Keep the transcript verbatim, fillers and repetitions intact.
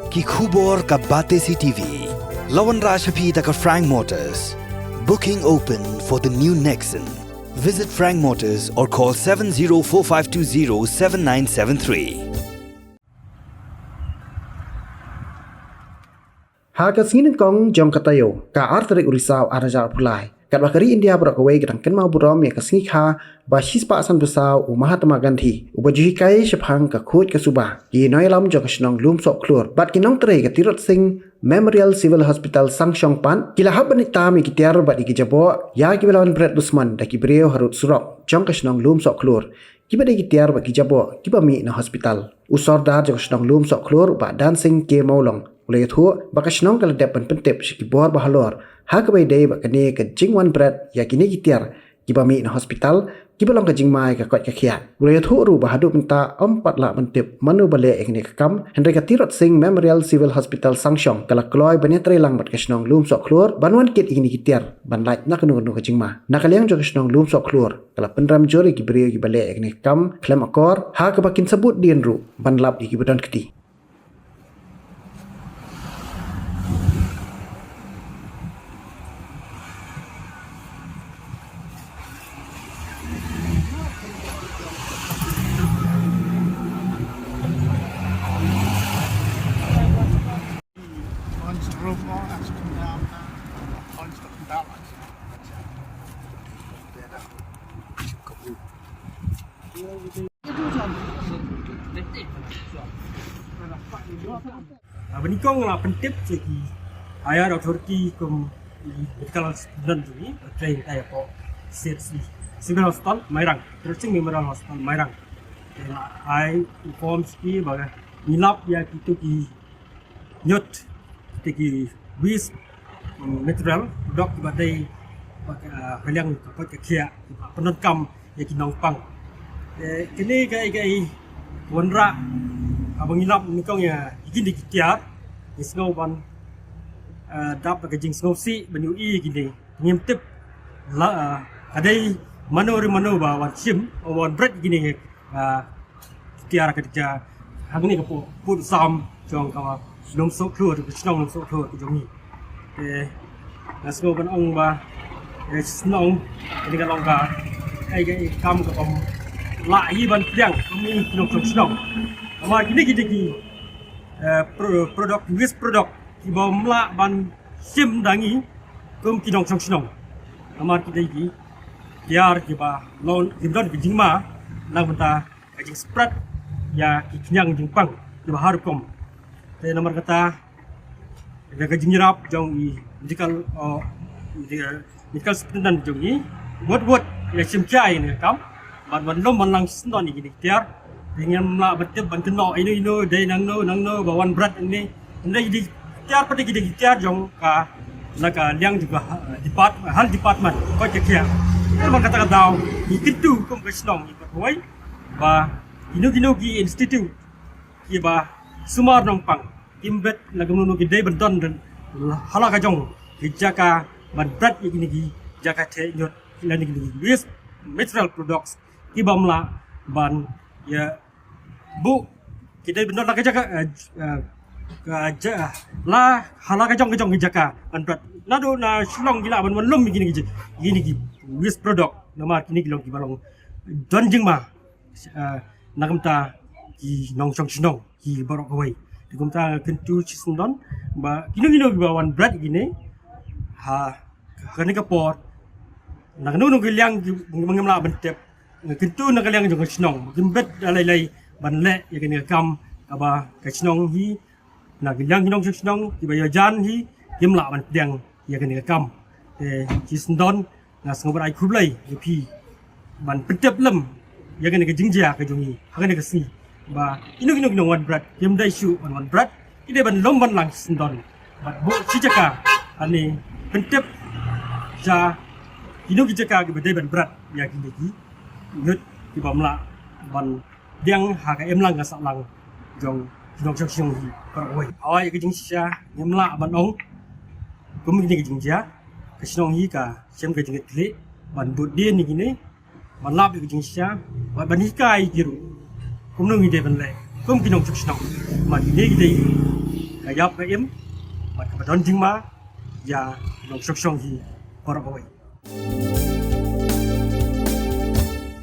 Ki khubor ka Batesi T V. La wanrah sha phi da ka Frank Motors. Booking open for the new Nexon. Visit Frank Motors or call seven zero four five two zero seven nine seven three. Ha ka sngi nyngkong jong ka taïew, ka ar tarik u Risaw ar hajar arphew lai, katba ka ri India baroh kawei ka dang kynmaw burom ïa ka sngi kha ba shispah sanphew saw u Mahatma Gandhi, uba ju hikai shaphang ka khuid ka suba, ki nongïalam jong ka shnong Lumsohkhlur bad ki nongtrei ka Tirot Sing Memorial Civil Hospital Sangshong pat ki la hap ban ïatam ïa ki tiar bad ïa ki jaboh ïa kiba la wan bret dusmon da ki briew harud surok jong ka shnong Lumsohkhlur, kiba dei ki tiar bad ki jaboh kiba mih na hospital. U Sordar jong ka shnong Lumsohkhlur, u Bah Dansing K Mawlong, u la ïathuh ba ka shnong ka la dep ban pyntip sha ki bor ba halor ha kaba ïadei bad kane ka jingwan bret ïa kine ki tiar kiba mih na hospital, kiba long ka jingma ïa ka koit ka khiah. U la ïathuh ruh ba haduh mynta ym pat lah ban tip mano ba leh ïa kane ka kam, hynrei ka Tirot Sing Memorial Civil Hospital Sangshong ka la kloi ban ïatreilang bad ka shnong Lumsohkhlur ban wan kit ïa kine ki tiar ban lait na kano kano ka jingma. Na ka liang jong ka shnong Lumsohkhlur, ka la pynrem jur ïa ki briew kiba leh ïa kane ka kam khlem akor, ha kaba kin sa bud dien ruh ban lap ïa kiba don kti. Ah, ba nyngkong la pyntip sha ki higher authority kum i medical student jong ngi, ba trei hangtai hapoh C H C, Civil Hospital Mairang, Tirot Sing Memorial Hospital Mairang. Te la ai inform sha ki ba ngi lap ïa kitu ki ñiut, te ki waste, mm, material, dok kiba dei ba ka, ah, ka liang ka koit ka khiah, kiba pyndonkam ïa ki nongpang. Te kine ka, ka wanrah, ah, ba ngi lap nyngkong ïa kine ki tiar, ngi sngew ban, ah, dap ka jingsngewsih ban ïohi ïa kine. Ngim tip la, ah, ka dei mano re mano ba wan shim, wan bret ïa kine, ah, tiar ka dei hangne ka pud, pud sam jong ka Lumsohkhlur, ka shnong Lumsohkhlur ka jong ngi. Te nga sngew ban ong ba, eh, shnong, kane ka long ka, eh, ka kam ka bym lah hi ban pdiang kum ki nongshong shnong. Namar kine ki dei ki, eh, pro-, product, waste product, ki bym lah ban shim da ngi kum ki nongshong shnong. Namar ki dei ki tiar kiba long, ki don ki jingma na ka bynta ka jingspread ïa ki khñiang jingpang kiba har rukom. Te namar kata, da ka jingïarap jong i medical, uh, i medical superintendent jong i, wot wot ïa shim khia ïa kane ka kam, ban, ban lum ban lang shisyndon ïa kine ki tiar. Te ngim lah ban tip ban kynnoh ino ino, dei nangno nangno ba wan bret ïa kine. Ynda ki dei ki tiar pat, ki dei ki tiar jong ka, na ka liang jong ka, uh, depart-, health department, koit ka khiah. Te namar kata ka daw ngi kyntu kum ka shnong, ngi kyntu ba kino kino ki institute kiba sumar nongpang, kim bret, la kumno ki dei ban don ha la ka jong ki jaka ban bret ïa kine ki jaka theh ñiut, lane kine ki waste material products ki bym lah ban ïa buh, ki dei ban don la ka jaka, eh, eh, ka ja-, la ha la ka jong ka jong ki jaka ban bret. Naduh na Shillong ki lah ban wan lum ïa kine ki, kine ki waste product, namar kine ki long kiba long don jingma, ah, na ka bynta ki nongshong shnong, ki baroh kawei. Te kumta nga kyntu shisyndon ba kino kino kiba wan bret ïa kine ha, ha kane ka por, na kano kano ka liang ki, ngim lah ban tip. Nga kyntu na ka liang jong ka shnong ba kim bret da lei lei ban leh ïa kane ka kam, kaba ka shnong hi, na ka liang ki nongshong shnong kiba ïoh jan hi, kim lah ban pdiang ïa kane ka kam. Te shisyndon nga sngew ban ai khublei ïa phi ban pyntip lem ïa kane ka jingjia ka jong ngi ha kane ka sngi, ba kino kino ki nongwan bret kim dei shuh ban wan bret, ki dei ban lum ban lang shisyndon bad buh shi jaka, lane pyntip sha kino ki jaka kiba dei ban bret ïa kine ki ñiut ki bym lah ban pdiang ha ka imlang ka sahlang jong ki nongshong shnong hi baroh kawei. Hawei ka jingshisha ngim lah ban ong kum kine ka jingjia, ka shnong hi ka shem ka jingkitkhlieh ban bud dien ïa kine, ban lap ïa ka jingshisha, ban, ban hikai ïa ki ruh kumno ngi dei ban leh kum ki nongshong shnong. Namar kine ki dei Ka ïap ka im bad kaba don jingma ïa ki nongshong shnong hi baroh kawei.